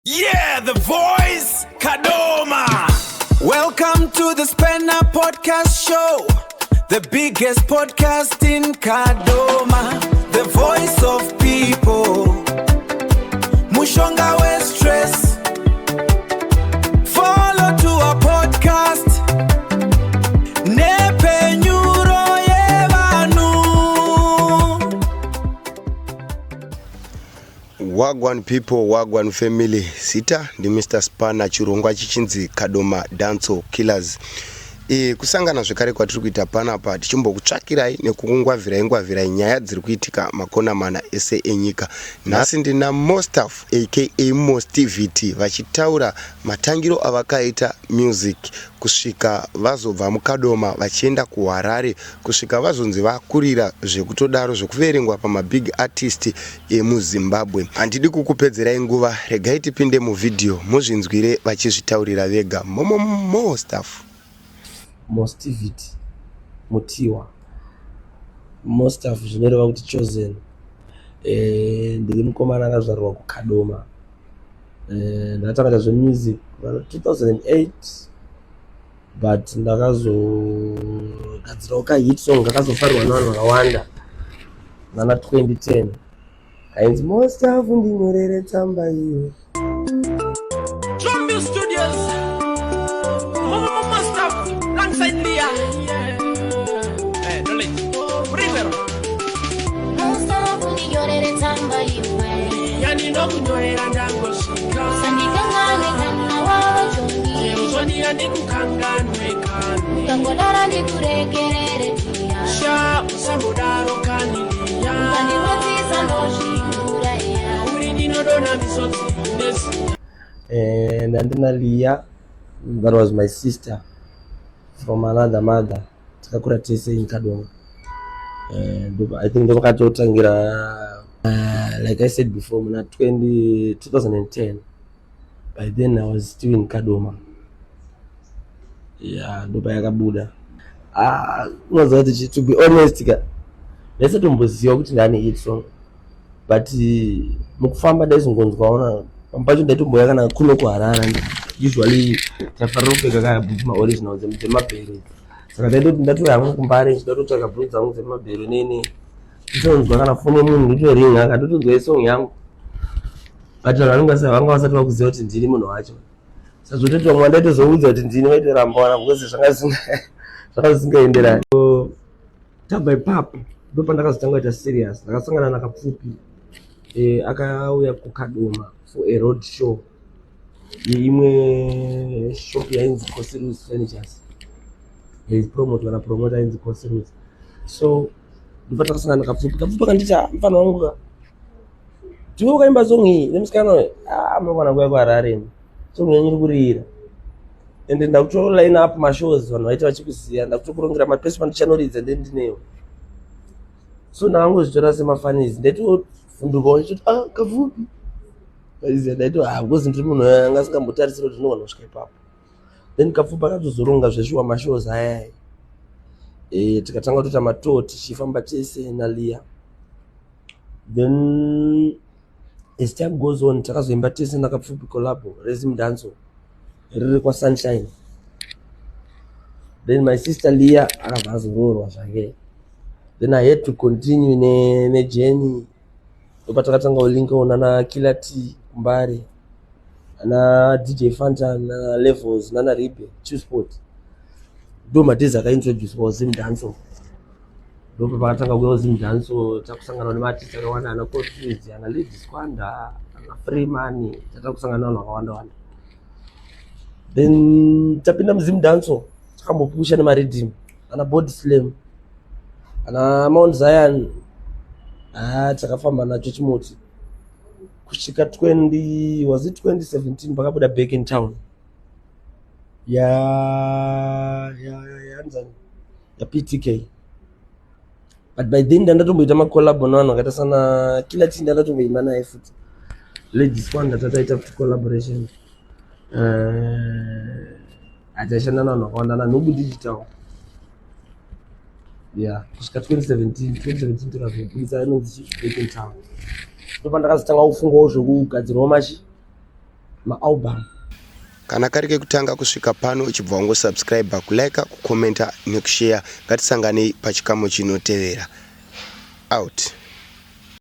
Yeah, the voice, Kadoma. Welcome to the Spanner Podcast Show, the biggest podcast in Kadoma, the voice of people. Mushonga we stress. Follow to our podcast. Nepenyuro yevanhu. Wagwan people, wagwan family. Zita ndi Mr Spanner, chirongwa chichinzi Kadoma Dancehall Killers. Kusangana zvekare kwatiri kuita panapa tichimbokutsvakirai nekukungwavhirai ngwavhirai nyaya dziri kuitika makona mana ese enyika. Nhasi ndina Mostaf aka Mostivity vachitaura matangiro avakaita music kusvika vazobva muKadoma vachienda kuHarare kusvika vazonzi vakurira zvekutodaro zvekuverengwa pamabig artist emuZimbabwe. Handidi kukupedzerai nguva, regai tipinde muvhidhiyo muzvinzwire vachizvitaurira vega. Momo Mostaf. Mostivity Mutiwa. Mostaf zvinoreva kuti chosen. Ndiri mukomana akazvarwa kuKadoma. Ndakatanga kuita zvemusic 2008, but ndakazogadzirawo kahit song kakazofarirwa nevanhu vakawanda nana 2010, kainzi "Mostaf ndinyorere tsamba iwe". Drumbill Studios. Mama Mustaf alongside Leah. Eh, Dolly. Primero. Mustafa ndinyorere tsamba iwe. Yandinokunyorera ndangosvika. Usandikanganwe kana wava Joni. Uzonira ndikukanganwe kani. Ukangodaro ndikuregerere tiya. Sha, usambodaro kani Liya. Ukandirwadzisa ndozviuraya. Uri ndinodona misodzi nesi. And andina Leah, that was my sister from another mother. Takakura tese in Kadoma. I think ndopakatotangira, like I said before, muna 20, 2010. By then I was still in Kadoma. Yeah, ndopayakabuda. Ah, unoziva kuti to be honest ka, ndaisatomboziva kuti ndane hit song, but mukufamba ndaizongonzwaona pamwe pacho. Ndaitomboya kana kuno kuHarare, usually taifarira kupfeka kaya bhutsu maoriginal dzemabhero, saka ndaitoti ndatoya hangu kuMbare ndichida kutotsvaga bhutsu dzangu dzemabhero nene, nditonzwa kana foni yemunhu ndotoringa ka, ndotonzwa isong yangu, but vanhu vanenge vanga vasati vakuziva kuti ndini munhu wacho. Sazvototi vamwe vandaitozoudza kuti ndini vaitoramba wana, because zvanga zvisingaenderani. So, tabva ipapo ndo pandakazotanga kuita serious. Ndakasangana naKapfupi, akauya kuKadoma for a road show yeimwe shop yainzi Cosirus Furnitures, yaipromotwa napromoter ainzi Cosirus. So ndipo takasangana naKapfupi. Kapfupi akanditi, "Ah, mufana wangu ka, ndiwe ukaimba song iyi nemusikana uyu? Ah, munogona kuuya kuHarare, song yenyu iri kurira, ende ndakuto line up mashows, vanhu vaita vachikuziva, ndakutokurongera mapesi pandichanoridza ndendinewo." So ndakangozvitora semafunnies, ndaitovhundukawo ndichiti, "Ah, Kapfupi." Aiziva, ndaito, ah, because ndiri munhu anga asingambotarisira kuti ndinogona kusvika ipapo. Then Kapfupi akatozoronga zveshuwa mashows ayaya, tikatanga kutoita matour tichifamba tese naLia. Then as time goes on, takazoimba tese naKapfupi collabo reZimdancehall riri kwaSunshine. Then my sister Leah akabva azoroorwa zvake, then I had to continue nejourney. Ndopa takatanga kulinkawo nana Killer T kuMbare, ana DJ Fanta, nana Levels, nana Ribe Chillspot. Ndo madays akaintroducwa Zimdancehall. Ndopa pakatanga kuuya Zimdancehall, takusangana nemaartist akawanda, ana Cotfields, ana Lady Squanda, ana Freeman, tata kusangana navanhu vakawanda wanda. Then tapinda muZimdancehall, takambopusha nemariddim, ana Body Slam, ana Mount Zion. Ah, takafamba nacho chimuti kusvika 20, was it 2017, pakabuda Back in Town ya ya ya yanzani ya PTK. But by then ndandatomboita macollabo nevanhu vakaita sana Killer T, ndandatomboimba naye futi. Lady Squanda tataita futi collaboration. Hataishanda navanhu vakawanda, naNhubu Digital, yeah, kusvika 2017. 2017 tikazobudisa inonzi Back in Town. Ndopa ndakazotanga kufungawo zvekugadzirawo machi. Maalbum. Kana kari kekutanga kusvika pano uchibva wangosubscribe, kulike, kucommenta nekushare. Ngatisanganei pachikamu chinotevera. Out.